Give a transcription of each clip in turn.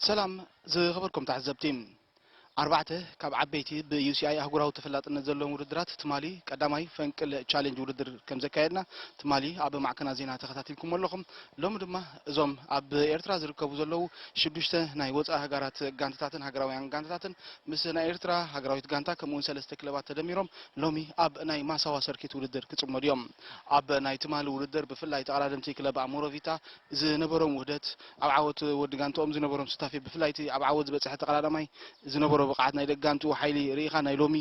ሰላም ዝኸበርኩም ተዓዘብቲ። ኣርባዕተ ካብ ዓበይቲ ብ ዩ ሲ ኣይ ኣህጉራዊ ተፈላጥነት ዘለዎም ውድድራት ትማሊ ቀዳማይ ፈንቅል ቻሌንጅ ውድድር ከም ዘካየድና ትማሊ ኣብ ማዕከና ዜና ተኸታቲልኩም ኣለኹም። ሎሚ ድማ እዞም ኣብ ኤርትራ ዝርከቡ ዘለዉ ሽዱሽተ ናይ ወጻኢ ሃገራት ጋንታታትን ሃገራውያን ጋንታታትን ምስ ናይ ኤርትራ ሃገራዊት ጋንታ ከምኡውን ሰለስተ ክለባት ተደሚሮም ሎሚ ኣብ ናይ ማሳዋ ሰርኪት ውድድር ክጽመዱ እዮም። ኣብ ናይ ትማሊ ውድድር ብፍላይ ተቐዳደምቲ ክለብ ኣሞሮቪታ ዝነበሮም ውህደት፣ ኣብ ዓወት ወዲ ጋንታኦም ዝነበሮም ሱታፌ፣ ብፍላይ እቲ ኣብ ዓወት ዝበጽሐ ተቐዳዳማይ ዝነበሮ ብቕዓት ናይ ደጋንትኡ ሓይሊ ርኢኻ፣ ናይ ሎሚ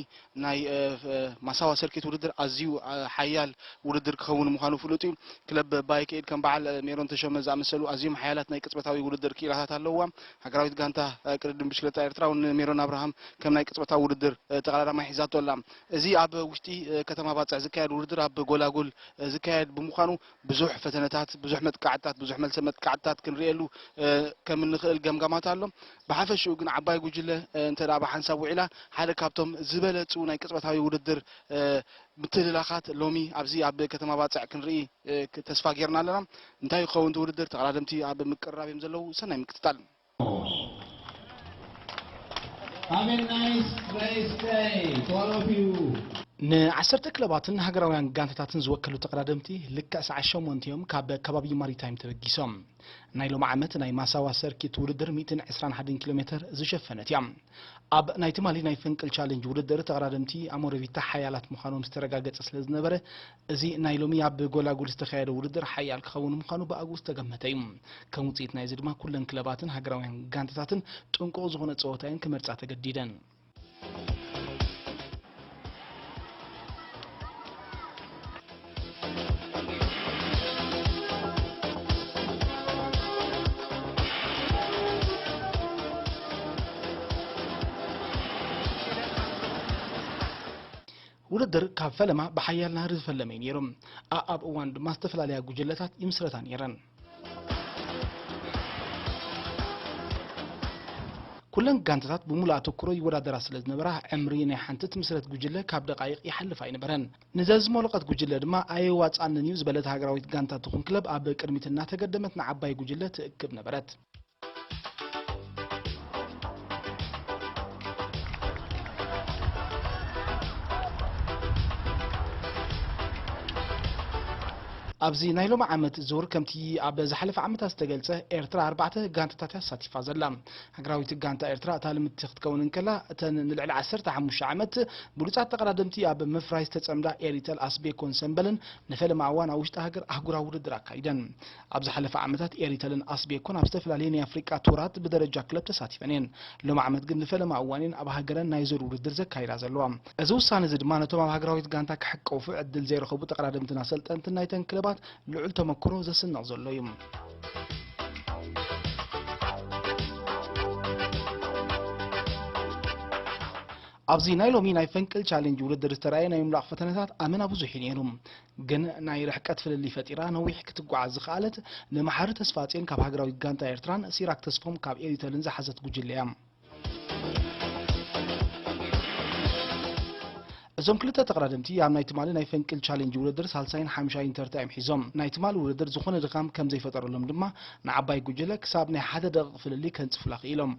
ናይ፣ እ፣ እ፣ ማሳዋ ሰርኪት ውድድር ኣዝዩ፣ እ፣ ሓያል ውድድር ክኸውን ምዃኑ ፍሉጥ እዩ። ክለብ ባይከኤድ ከም በዓል፣ እ፣ ሜሮን ተሾመ ዝኣመሰሉ ኣዝዮም ሓያላት ናይ ቅጽበታዊ ውድድር ክኢላታት ኣለውዋ። ሃገራዊት ጋንታ፣ እ፣ ቅድድም ብሽክለታ ኤርትራ እውን ንሜሮን ኣብርሃም ከም ናይ ቅጽበታዊ ውድድር፣ እ፣ ተቐዳዳማይ ሒዛቶ ኣላ። እዚ ኣብ ውሽጢ፣ እ፣ ከተማ ባጽዕ ዝካየድ ውድድር ኣብ ጎላጉል፣ እ፣ ዝካየድ ብምዃኑ ብዙሕ ፈተነታት፣ ብዙሕ መጥቃዕትታት፣ ብዙሕ መልሰ መጥቃዕትታት ክንርእየሉ፣ እ፣ ከም እንኽእል ገምጋማት ኣሎ። ብሓፈሽኡ ግን ዓባይ ጉጅለ፣ እ፣ እንተ ደኣ ብሓንሳብ ውዒላ ሓደ ካብቶም ዝበለጹ ናይ ቅጽበታዊ ውድድር፣ እ፣ ምትህልላኻት ሎሚ ኣብዚ ኣብ ከተማ ባጽዕ ክንርኢ፣ እ፣ ክ-፣ ተስፋ ጌርና ኣለና። እንታይ ይኸውን እቲ ውድድር? ተቐዳደምቲ ኣብ ምቅርራብ እዮም ዘለዉ። ሰናይ ምክትታል። Have a nice race day to all of you. ንዓሰርተ ክለባትን ሃገራውያን ጋንታታትን ዝወከሉ ተቐዳደምቲ ልክዕ ሰዓት ሸሞንተ እዮም ካብ ከባቢ ማሪታይም ተበጊሶም። ናይ ሎሚ ዓመት ናይ ማሳዋ ሰርኪት ውድድር ሚእትን ዕስራን ሓደን ኪሎ ሜተር ዝሸፈነት እያ። ኣብ ናይ ትማሊ ናይ ፈንቅል ቻሌንጅ ውድድር ተቐዳደምቲ ኣሞረቢታ ሓያላት ምዃኖም ዝተረጋገጸ ስለ ዝነበረ፣ እዚ ናይ ሎሚ ኣብ ጎላጉል ዝተኻየደ ውድድር ሓያል ክኸውን ምዃኑ ብኣግኡ ዝተገመተ እዩ። ከም ውጽኢት ናይዚ ድማ ኩለን ክለባትን ሃገራውያን ጋንታታትን ጥንቁቕ ዝኾነ ጸወታ እየን ክመርጻ ተገዲደን። ውድድር ካብ ፈለማ ብሓያል ናህሪ ዝፈለመ እዩ ነይሩ። ኣኣብ እዋን ድማ ዝተፈላለያ ጉጅለታት ይምስረታ ነይረን። ኩለን ጋንታታት ብምሉእ ኣተኩሮ ይወዳደራ ስለ ዝነበራ፣ ዕምሪ ናይ ሓንቲ ትምስረት ጉጅለ ካብ ደቃይቕ ይሓልፍ ኣይነበረን። ንዘዝመለቐት ጉጅለ ድማ ኣየዋጽኣንን እዩ ዝበለት ሃገራዊት ጋንታ ትኹን ክለብ ኣብ ቅድሚት እናተገደመት ንዓባይ ጉጅለ ትእክብ ነበረት። ኣብዚ ናይ ሎሚ ዓመት ዙር፣ ከምቲ ኣብ ዝሓለፈ ዓመታት ዝተገልጸ፣ ኤርትራ ኣርባዕተ ጋንታታት እያ ኣሳቲፋ ዘላ። ሃገራዊት ጋንታ ኤርትራ እታ ልምድቲ ክትከውን እንከላ፣ እተን ንልዕሊ ዓሰርተ ሓሙሽተ ዓመት ብሉጻት ተቐዳደምቲ ኣብ ምፍራይ ዝተጸምዳ ኤሪተል ኣስቤኮን ሰምበልን ንፈለማ እዋን ኣብ ውሽጢ ሃገር ኣህጉራዊ ውድድር ኣካይደን። ኣብ ዝሓለፈ ዓመታት ኤሪተልን ኣስቤኮን ኣብ ዝተፈላለዩ ናይ ኣፍሪቃ ቱራት ብደረጃ ክለብ ተሳቲፈን እየን። ሎም ዓመት ግን ንፈለማ እዋን እየን ኣብ ሃገረን ናይ ዙር ውድድር ዘካይዳ ዘለዋ። እዚ ውሳነ እዚ ድማ ነቶም ኣብ ሃገራዊት ጋንታ ክሕቀፉ ዕድል ዘይረኸቡ ተቐዳደምትን ኣሰልጠንትን ናይተን ክለባት ልዑል ተመክሮ ዘስንቕ ዘሎ እዩ። ኣብዚ ናይ ሎሚ ናይ ፈንቅል ቻሌንጅ ውድድር ዝተራእየ ናይ ምምላቕ ፈተነታት ኣመና ብዙሕ እዩ ነይሩ። ግን ናይ ርሕቀት ፍልልይ ፈጢራ ነዊሕ ክትጓዓዝ ዝኸኣለት ንመሓሪ ተስፋጽዮን ካብ ሃገራዊት ጋንታ ኤርትራን ሲራክ ተስፎም ካብ ኤሪተልን ዝሓዘት ጉጅለ እያ። እዞም ክልተ ተቐዳደምቲ ኣብ ናይ ትማሊ ናይ ፈንቅል ቻሌንጅ ውድድር ሳልሳይን ሓምሻይን ተርታ እዮም ሒዞም። ናይ ትማሊ ውድድር ዝኾነ ድኻም ከም ዘይፈጠረሎም ድማ ንዓባይ ጉጅለ ክሳብ ናይ ሓደ ደቂቕ ፍልልይ ከንጽፉላ ክኢሎም።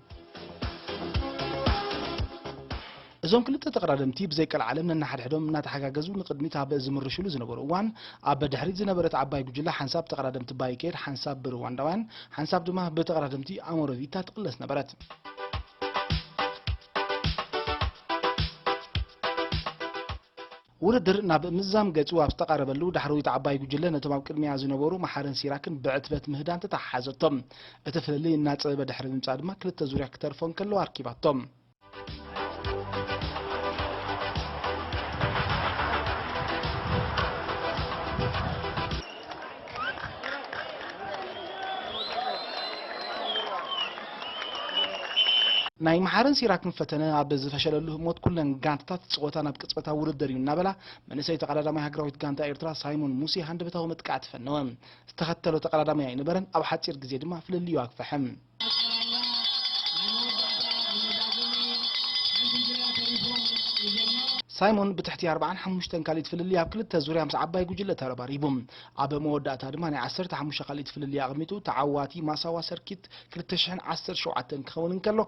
እዞም ክልተ ተቐዳደምቲ ብዘይ ቀልዓለም ነንሓድሕዶም እናተሓጋገዙ ንቕድሚት ኣብ ዝምርሽሉ ዝነበሩ እዋን፣ ኣብ ድሕሪት ዝነበረት ዓባይ ጉጅለ ሓንሳብ ተቐዳደምቲ ባይኬድ፣ ሓንሳብ ብሩዋንዳውያን፣ ሓንሳብ ድማ ብተቐዳደምቲ ኣሞረቪታ ትቕለስ ነበረት። ውድድር ናብ ምዝዛም ገጹ ኣብ ዝተቓረበሉ፣ ዳሕረዊት ዓባይ ጉጅለ ነቶም ኣብ ቅድሚኣ ዝነበሩ መሓርን ሲራክን ብዕትበት ምህዳን ተተሓሓዘቶም። እቲ ፍልልይ እናጸበበ ድሕሪ ምምጻእ ድማ ክልተ ዙርያ ክተርፎ እንከለዋ ኣርኪባቶም። ናይ መሓርን ሲራክን ፈተነ ኣብ ዝፈሸለሉ ህሞት፣ ኩለን ጋንታታት ጸወታ ናብ ቅጽበታዊ ውድድር እዩ እናበላ፣ መንእሰይ ተቐዳዳማይ ሃገራዊት ጋንታ ኤርትራ ሳይሞን ሙሴ ሃንደበታዊ መጥቃዕቲ ፈነወ። ዝተኸተሎ ተቐዳዳማይ ኣይነበረን፣ ኣብ ሓጺር ግዜ ድማ ፍልልዩ ኣግፈሐ። ናይ መወዳእታ፣ ናይ መወዳእታ፣ ናይ መወዳእታ፣ ሓንቲ ዙርያ ተሪፎም እዮም። ሳይሞን ብትሕቲ ኣርባዓን ሓሙሽተን ካልኢት ፍልልይ ኣብ ክልተ ዙርያ ምስ ዓባይ ጉጅለ ተረባሪቡ። ኣብ መወዳእታ ድማ ናይ ዓሰርተ ሓሙሽተ ካልኢት ፍልልይ ኣቐሚጡ ተዓዋቲ ማሳዋ ሰርኪት ክልተ ሽሕን ዓሰርተ ሸውዓተን ክኸውን እንከሎ፣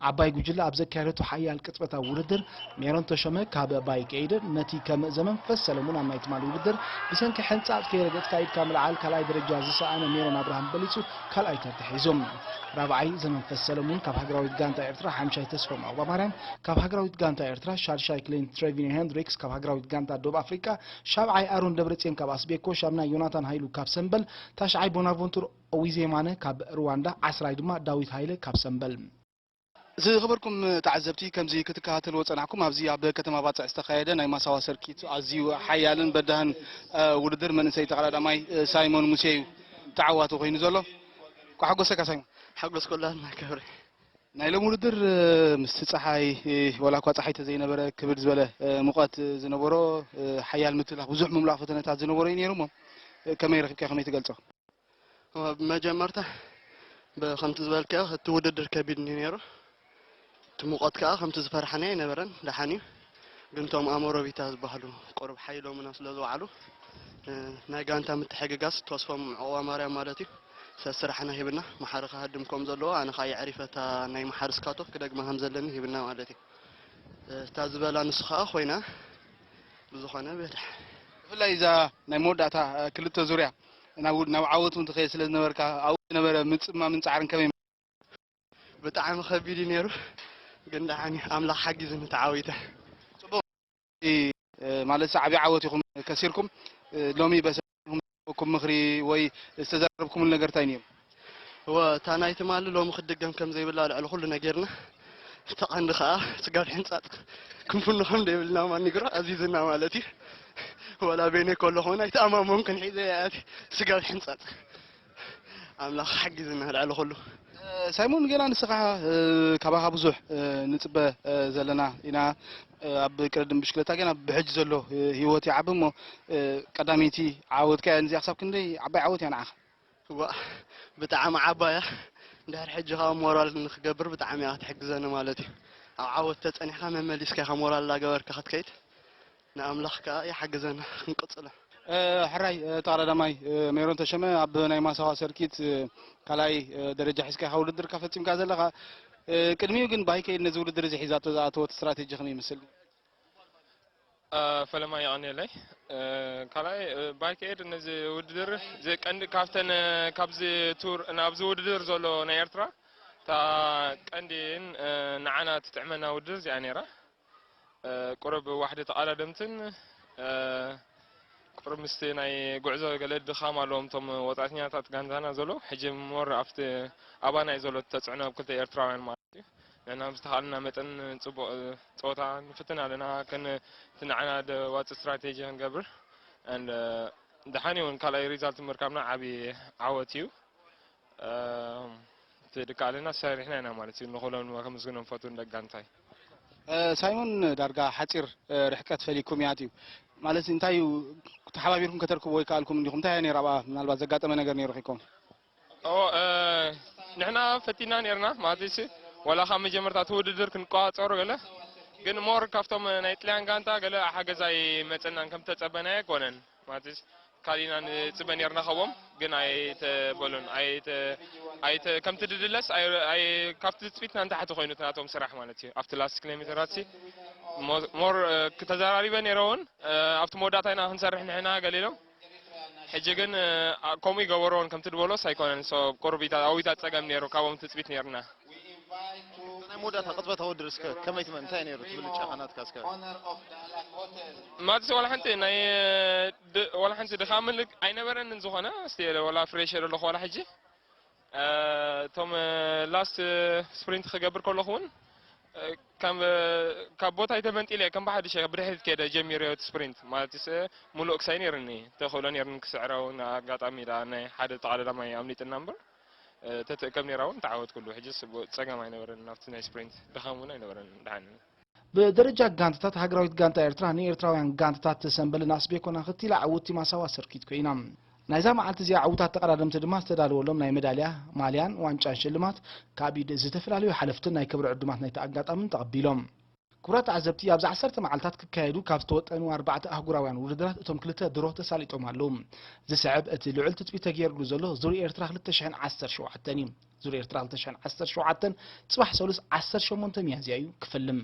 ዓባይ ጉጅለ ኣብ ዘካየደቶ ሓያል ቅጽበታዊ ውድድር፣ ሜሮን ተሾመ ካብ ባይክ ኤይድ ነቲ ከም ዘመንፈስ ሰለሙን ኣብ ናይ ትማሊ ውድድር ብሰንኪ ሕንጻጽ ከይረገጽካ ኢድካ ምልዓል ካልኣይ ደረጃ ዝሰኣነ ሜሮን ኣብርሃም በሊጹ ካልኣይ ተርታ ሒዙ። ራብዓይ ዘመንፈስ ሰለሙን ካብ ሃገራዊት ጋንታ ኤርትራ፣ ሓምሻይ ተስፎም ኣባማርያም ካብ ሃገራዊት ጋንታ ኤርትራ፣ ሻድሻይ ክሊንት ትሬቪን ሄንድሪክስ ካብ ሃገራዊት ጋንታ ደቡብ ኣፍሪቃ፣ ሻብዓይ ኣሮን ደብረጽዮን ካብ ኣስቤኮ፣ ሻምናይ ዮናታን ሃይሉ ካብ ሰምበል፣ ታሽዓይ ቦናቮንቱር ኦዊዜማነ ካብ ሩዋንዳ፣ ዓስራይ ድማ ዳዊት ሃይለ ካብ ሰምበል። ዝኸበርኩም ተዓዘብቲ፣ ከምዚ ክትከታተልዎ ጸናሕኩም፣ ኣብዚ ኣብ ከተማ ባጽዕ ዝተኻየደ ናይ ማሳዋ ሰርኪት ኣዝዩ ሓያልን በዳህን፣ እ፣ ውድድር መንእሰይ ተቐዳዳማይ፣ እ፣ ሳይሞን ሙሴ እዩ ተዓዋቲ ኮይኑ ዘሎ። ኳ ሓጎሰካ ሳይሞን። ሓጎስ ኩላትና ክብሪ። ናይ ሎሚ ውድድር፣ እ፣ ምስቲ ጸሓይ፣ እ፣ ዋላ እኳ ጸሓይ ተዘይነበረ፣ ክብድ ዝበለ፣ እ፣ ሙቐት ዝነበሮ፣ እ፣ ሓያል ምትላኽ፣ ብዙሕ ምምላእ ፈተነታት ዝነበሮ እዩ ነይሩ እሞ፣ እ፣ ከመይ ረኺብካ፣ ከመይ ትገልጾ? እወ፣ ብመጀመርታ ብ-፣ ከምቲ ዝበልካዮ፣ እቲ ውድድር ከቢድ እዩ ነይሩ። እቲ ሙቐት ከኣ ከምቲ ዝፈራሕናዮ ኣይነበረን፣ ደሓን እዩ። ግን እቶም ኣሞሮቢታ ዝበሃሉ ቁሩብ ሓይሎምና ስለ ዝወዓሉ፣ እ፣ ናይ ጋንታ ምትሕግጋዝ፣ ተስፎም ዕቑባ ማርያም ማለት እዩ፣ ሰስራሕና ሂብና፣ መሓሪ ክሃድም ከም ዘለዎ፣ ኣነ ከኣ የዕሪፈ እታ ናይ መሓሪ ስካቶ ክደግማ ከም ዘለኒ ሂብና ማለት እዩ። እ፣ እታ ዝበላ ንሱ ከኣ ኮይና፣ ብዝኾነ በድሕ። ብፍላይ እዛ ናይ መወዳእታ፣ እ፣ ክልተ ዙርያ ናብ፣ ናብ ዓወት እውን ትኸይድ ስለ ዝነበርካ፣ ኣብኡ ዝነበረ ምጽማምን ጻዕርን ከመይ? ብጣዕሚ ከቢድ እዩ ነይሩ፣ ግን ደሓን እዩ፣ ኣምላኽ ሓጊዙኒ ተዓዊተ። ጽቡቕ። እ፣ ማለት ዓቢ ዓወት ኢኹም ከሲርኩም። እ፣ ሎሚ በሰ-፣ ኩም ምኽሪ ወይ ዝተዛረብኩምሉ ነገር እንታይ ነይሩ? እወ፣ እታ ናይ ትማሊ ሎሚ ክትድገም ከም ዘይብላ ልዕሊ ኩሉ ነጊርና። እቲ ቀንዲ ከኣ ስጋብ ሕንጻጽ ክንፍኖ ከም ዘይብልና ማን ንግሮ ኣዚዝና ማለት እዩ። ወላ በይነይ ከለኹ እውን ኣይተኣማመንኩን፣ ሒዘ እየ ኣትየ ስጋብ ሕንጻጽ። ኣምላኽ ሓጊዝና ልዕሊ ኩሉ። እ፣ ሳይሞን፣ ገና ንስኻ፣ እ፣ ካባኻ ብዙሕ፣ እ፣ ንጽበ፣ እ፣ ዘለና ኢና። እ፣ ኣብ ቅድድም ብሽክለታ ገና ብሕጂ ዘሎ፣ እ፣ ህይወት ይዓቢ እሞ፣ እ፣ ቀዳመይቲ ዓወትካ እያ። ንዚኣ ክሳብ ክንደይ ዓባይ ዓወት እያ ንዓኻ? እዋ፣ ብጣዕሚ ዓባያ። እንድሕር ሕጂ ከኣ ሞራል ንክገብር ብጣዕሚ እያ ክትሕግዘኒ ማለት እዩ። ኣብ ዓወት ተጸኒሕካ መመሊስካ ኢኻ ሞራል እናገበርካ ክትከይድ። ንኣምላኽ ከኣ ይሓግዘና ክንቅጽሎ። እ፣ ሕራይ፣ እ፣ ተቐዳዳማይ፣ እ፣ ሜሮን ተሸመ፣ ኣብ ናይ ማሳዋ ሰርኪት፣ እ፣ ካልኣይ፣ እ፣ ደረጃ ሒዝካ ኢኻ ውድድርካ ፈጺምካ ዘለኻ። እ፣ ቅድሚኡ ግን ባይከይድ ነዚ ውድድር እዚ ሒዛቶ ዝኣተወት ስትራቴጂ ከመይ ይመስል? እ፣ ፈለማ የቐንየለይ። እ፣ ካልኣይ፣ እ፣ ባይከይድ ነዚ ውድድር፣ እዚ ቀንዲ ካብተን፣ እ፣ ካብዚ ቱር፣ ናብዚ ውድድር ዘሎ ናይ ኤርትራ፣ እታ ቀንዲን፣ እ፣ ንዓና ትጥዕመና ውድድር እዚኣ ነይራ። እ፣ ቁሩብ ዋሕዲ ተቐዳደምትን፣ እ፣ ቁሩብ ምስቲ ናይ ጉዕዞ ገለ ድኻም ኣለዎም እቶም ወጻእተኛታት ጋንታና ዘሎ። ሕጂ ሞር ኣብቲ ኣባና እዩ ዘሎ እቲ ተጽዕኖ ኣብ ክልተ ኤርትራውያን ማለት እዩ። ንሕና ብዝተኻእለና መጠን ጽቡቕ፣ እ፣ ጸወታ ንፍትን ኣለና። ከን-፣ እቲ ንዓና ደዋጽእ ስትራቴጂ ክንገብር። And፣ እ፣ ደሓን እውን ካልኣይ ሪዛልት ምርካብና ዓቢ ዓወት እዩ። እ፣ እቲ ድካ ኣለና ሰሪሕና ኢና ማለት እዩ። ንኹሎም ድማ ከመስግኖም ፈቱ ንደቂ ጋንታይ። እ፣ ሳይሞን፣ ዳርጋ ሓጺር፣ እ፣ ርሕቀት ፈሊኩም እያ ኣትዩ። ማለት እንታይ እዩ፣ ተሓባቢርኩም ከተርክብዎ ይከኣልኩም እንዲኹም? እንታይ እያ ነይራ ኣብኣ ምናልባት ዘጋጠመ ነገር ነይሩ ኺኮን? ኦ፣ እ፣ ንሕና ፈቲና ነይርና ማለት እዩ። ዋላ ካብ መጀመርታ እቲ ውድድር ክንቆጻጸሮ ገለ፣ ግን ሞር ካብቶም ናይ ጥልያን ጋንታ ገለ ሓገዝ ኣይመጸናን፣ ከም ተጸበናዮ ኣይኮነን። ማለት ካሊና ንጽበ ነርና ከቦም ግን ኣይተበሉን። ኣይተ-፣ ኣይተ-፣ ከምቲ ድድለስ ኣይ-፣ ኣይ-፣ ካብቲ ትጽቢትና ንታሕቲ ኮይኑ እቲ ናቶም ስራሕ ማለት እዩ። ኣብቲ ላስት ኪሎ ሜተራት ሲ ሞ-፣ ሞር፣ እ፣ ክተዘራሪበ ነይረ እውን፣ እ፣ ኣብቲ መወዳእታ ኢና ክንሰርሕ ንሕና ገሊሎም። ሕጂ ግን፣ እ፣ ኣ-፣ ከምኡ ይገበሮን ከምቲ ድበሎስ ኣይኮነን። ሶ ቁርቢታ ኣዊታ ጸገም ነይሩ ካብኦም ትጽቢት ነይርና። ናይ መወዳእታ ቅጽበታዊ ውድድር እስከ ከመይ ትመ-፣ እንታይ ነይሩ እቲ ብልጫኻ ናትካ እስከ? ማትስ ዋላ ሓንቲ ናይ ድ-፣ ዋላ ሓንቲ ድኻም ምልክ ኣይነበረንን ዝኾነ፣ እስቲ ዋላ ፍሬሽ ኣለኹ ዋላ ሕጂ። እ፣ እቶም፣ እ፣ ላስት ስፕሪንት ክገብር ከለኹ እውን፣ እ፣ ከም፣ እ፣ ካብ ቦታ ኣይተመንጢለ ከም ብሓድሽ ብድሕሪት ከይደ ጀሚረ እቲ ስፕሪንት። ማለትስ፣ እ፣ ሙሉእ ክሳይ ነይርኒ፣ ተኽእሎ ነይርኒ ክስዕራ እውን ኣጋጣሚ ደኣ ናይ ሓደ ተቐዳዳማይ ኣምሊጥና እምበር፣ እ፣ ተትእከብ ነይራ እውን ተዓወትኩሉ። ሕጅስ ብ-፣ ጸገም ኣይነበረን፣ ናብቲ ናይ ስፕሪንት ድኻም እውን ኣይነበረን። ደሓን። ብደረጃ ጋንታታት፣ ሃገራዊት ጋንታ ኤርትራ ንኤርትራውያን ጋንታታት ሰምበልን ኣስቤኮን ኣኽቲላ ዕውትቲ ማሳዋ ሰርኪት ኮይና። ናይዛ መዓልቲ እዚኣ ዕዉታት ተቐዳደምቲ ድማ ዝተዳለወሎም ናይ መዳልያ፣ ማልያን ዋንጫን ሽልማት ካብ ኢድ ዝተፈላለዩ ሓለፍትን ናይ ክብሪ ዕዱማት ናይቲ ኣጋጣምን ተቐቢሎም። ክቡራት ተዓዘብቲ፣ ኣብዚ ዓሰርተ መዓልታት ክካየዱ ካብ ዝተወጠኑ ኣርባዕተ ኣህጉራውያን ውድድራት እቶም ክልተ ድሮ ተሳሊጦም ኣለዉ። ዝስዕብ እቲ ልዑል ትጽቢት ተገይርሉ ዘሎ ዙር ኤርትራ ክልተ ሽሕን ዓሰርተ ሸውዓተን እዩ። ዙር ኤርትራ ክልተ ሽሕን ዓሰርተ ሸውዓተን ጽባሕ ሰሉስ ዓሰርተ ሸሞንተ ሚያዝያ እዩ ክፍልም።